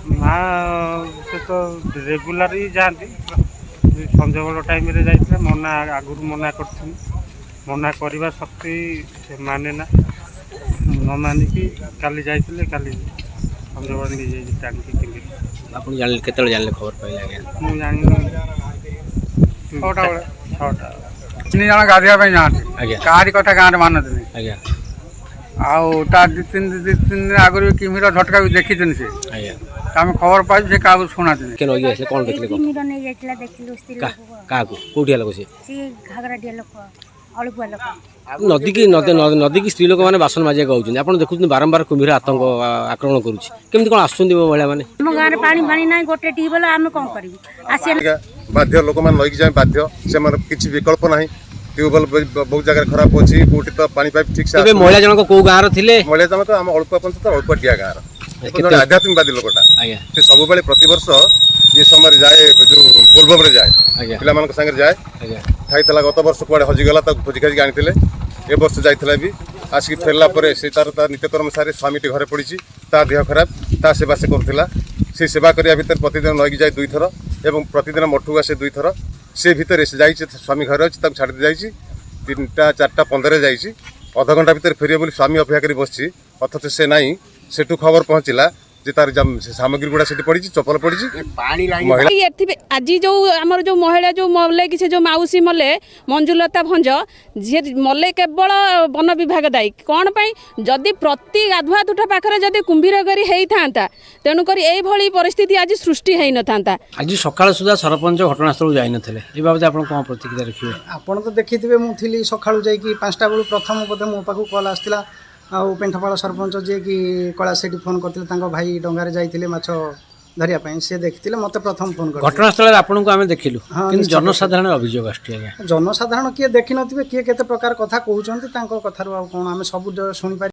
ମା ସେ ତ ରେଗୁଲାର ହିଁ ଯାଆନ୍ତି। ସଞ୍ଜବେଳ ଟାଇମ୍ରେ ଯାଇଥିଲେ। ମନା, ଆଗରୁ ମନା କରିଥିଲି। ମନା କରିବା ଶକ୍ତି ସେ ମାନେ ନା, ନ ମାନିକି କାଲି ଯାଇଥିଲେ। କାଲି ସଞ୍ଜବେଳ ନେଇଯାଇଛି ଟାଣିକି କିମ୍ଭୀର। ଆପଣ ଜାଣିଲେ କେତେବେଳେ, ଜାଣିଲେ, ଖବର ପାଇଲେ ଆଜ୍ଞା? ମୁଁ ଜାଣିନି। 6ଟା ବେଳେ, 6ଟା। ତିନି ଜଣ ଗାଧୋଇବା ପାଇଁ ଯାଆନ୍ତି। କାହାରି କଥା ଗାଁରେ ମାନନ୍ତିନି। ଆଉ ତା 2-3 ଦିନ ଆଗରୁ ବି କିମିର ଝଟକା ବି ଦେଖିଛନ୍ତି ସେ। ଆମେ ଖବର ପାଇଛୁ, ସେ କାହାକୁ ଶୁଣାନ୍ତିନି। କେ ନଈକି ଆସିଲେ, କ'ଣ ଦେଖିଲେ, କ'ଣ? କିମିର ନେଇ ଯାଇଥିଲା, ଦେଖିଲୁ ସ୍ତ୍ରୀ ଲୋକ। କାହାକୁ, କୋଉଠିଆ ଲୋକ ସିଏ? ସିଏ ଘାଗରାଟିଆ ଲୋକ, ଅଳୁପୁଆ ଲୋକ। ନଦୀକି ନଦୀକି ସ୍ତ୍ରୀ ଲୋକମାନେ ବାସନ ମାଜିବାକୁ ଆଉଛନ୍ତି। ଆପଣ ଦେଖୁଛନ୍ତି ବାରମ୍ବାର କୁମ୍ଭୀର ଆତଙ୍କ ଆକ୍ରମଣ କରୁଛି। କେମିତି କ'ଣ ଆସୁଛନ୍ତି ମହିଳାମାନେ? ଆମ ଗାଁରେ ପାଣି ଫାଣି ନାହିଁ, ଗୋଟେ ଟ୍ୟୁବୱେଲ, ଆମେ କ'ଣ କରିବୁ ଆସିବା? ବାଧ୍ୟ, ଲୋକମାନେ ନଈକି ଯାଇ ବାଧ୍ୟ। ସେମାନଙ୍କ କିଛି ବିକଳ୍ପ ନାହିଁ। ଟ୍ୟୁବୱେଲ ବହୁତ ଜାଗାରେ ଖରାପ ଅଛି, କୋଉଠି ତ ପାଣି ପାଇପ୍ ଠିକ୍ ସେ ଏବେ ଆସୁନି। ମହିଳା ଜଣକ କୋଉ ଗାଁର ଥିଲେ? ମହିଳା ଜଣକ ଆମ ଅଳ୍ପ ପଞ୍ଚାୟତ ଅଳ୍ପ ଟିଆ ଗାଁର। ଜଣେ ଆଧ୍ୟାତ୍ମିକବାଦୀ ଲୋକଟା। ସେ ସବୁବେଳେ ପ୍ରତିବର୍ଷ ଏ ସମୟରେ ଯାଏ, ଯୋଉ ବୋଲବମରେ ଯାଏ। ପିଲାମାନଙ୍କ ସାଙ୍ଗରେ ଯାଏ। ଖାଇଥିଲା ଗତ ବର୍ଷ, କୁଆଡ଼େ ହଜିଗଲା, ତାକୁ ଖୋଜି ଖାଜିକି ଆଣିଥିଲେ। ଏ ବର୍ଷ ଯାଇଥିଲା ବି, ଆସିକି ଫେରିଲା ପରେ ସେ ତାର ତା ନିତ୍ୟକର୍ମ ସାରି, ସ୍ୱାମୀଟି ଘରେ ପଡ଼ିଛି, ତା ଦେହ ଖରାପ, ତା ସେବା ସେ କରୁଥିଲା। ସେ ସେବା କରିବା ଭିତରେ ପ୍ରତିଦିନ ନଈକି ଯାଏ ଦୁଇଥର ଏବଂ ପ୍ରତିଦିନ ମଠକୁ ଆସେ ଦୁଇଥର। ସେ ଭିତରେ ସେ ଯାଇଛି, ସ୍ୱାମୀ ଘରେ ଅଛି, ତାକୁ ଛାଡ଼ି ଯାଇଛି। 3ଟା 4ଟା 15ରେ ଯାଇଛି। ଅଧଘଣ୍ଟା ଭିତରେ ଫେରିବ ବୋଲି ସ୍ୱାମୀ ଅପେକ୍ଷା କରି ବସିଛି, ଅଥଚ ସେ ନାହିଁ। ସେଠୁ ଖବର ପହଞ୍ଚିଲା ଯେ ତାର ସେ ସାମଗ୍ରୀ ଗୁଡ଼ା ସେଠି ପଡ଼ିଛି, ଚପଲ ପଡ଼ିଛି ମହିଳା। ଏଥି ଆଜି ଯୋଉ ଆମର ଯୋଉ ମହିଳା ଯୋଉ ମଲେ କି ସେ ଯୋଉ ମାଉସୀ ମଲେ, ମଞ୍ଜୁଲତା ଭଞ୍ଜ ଯିଏ ମଲେ, କେବଳ ବନ ବିଭାଗ ଦାୟୀ। କ'ଣ ପାଇଁ? ଯଦି ପ୍ରତି ଗାଧୁଆ ତୁଠା ପାଖରେ ଯଦି କୁମ୍ଭୀର କରି ହେଇଥାନ୍ତା, ତେଣୁକରି ଏଇଭଳି ପରିସ୍ଥିତି ଆଜି ସୃଷ୍ଟି ହେଇନଥାନ୍ତା। ଆଜି ସକାଳ ସୁଦ୍ଧା ସରପଞ୍ଚ ଘଟଣାସ୍ଥଳକୁ ଯାଇନଥିଲେ। ଏ ବାବଦରେ ଆପଣ କ'ଣ ପ୍ରତିକ୍ରିୟା ରଖିବେ? ଆପଣ ତ ଦେଖିଥିବେ, ମୁଁ ଥିଲି ସକାଳୁ ଯାଇକି 5ଟା ବେଳୁ। ପ୍ରଥମ ବୋଧେ ମୋ ପାଖକୁ କଲ୍ ଆସିଥିଲା ଆଉ ପେଣ୍ଠପାଳ ସରପଞ୍ଚ ଯିଏକି କୈଳାସ ସେଠି ଫୋନ୍ କରିଥିଲେ। ତାଙ୍କ ଭାଇ ଡଙ୍ଗାରେ ଯାଇଥିଲେ ମାଛ ଧରିବା ପାଇଁ, ସେ ଦେଖିଥିଲେ, ମୋତେ ପ୍ରଥମ ଫୋନ୍ କରିଥିଲେ। ଘଟଣାସ୍ଥଳରେ ଆପଣଙ୍କୁ ଆମେ ଦେଖିଲୁ, କିନ୍ତୁ ନିଶ୍ଚିତ। ଜନସାଧାରଣ ଅଭିଯୋଗ ଆସୁଛି ଆଜ୍ଞା। ଜନସାଧାରଣ କିଏ ଦେଖିନଥିବେ, କିଏ କେତେ ପ୍ରକାର କଥା କହୁଛନ୍ତି। ତାଙ୍କ କଥାରୁ ଆଉ କ'ଣ ଆମେ ସବୁ ଶୁଣିପାରିବା?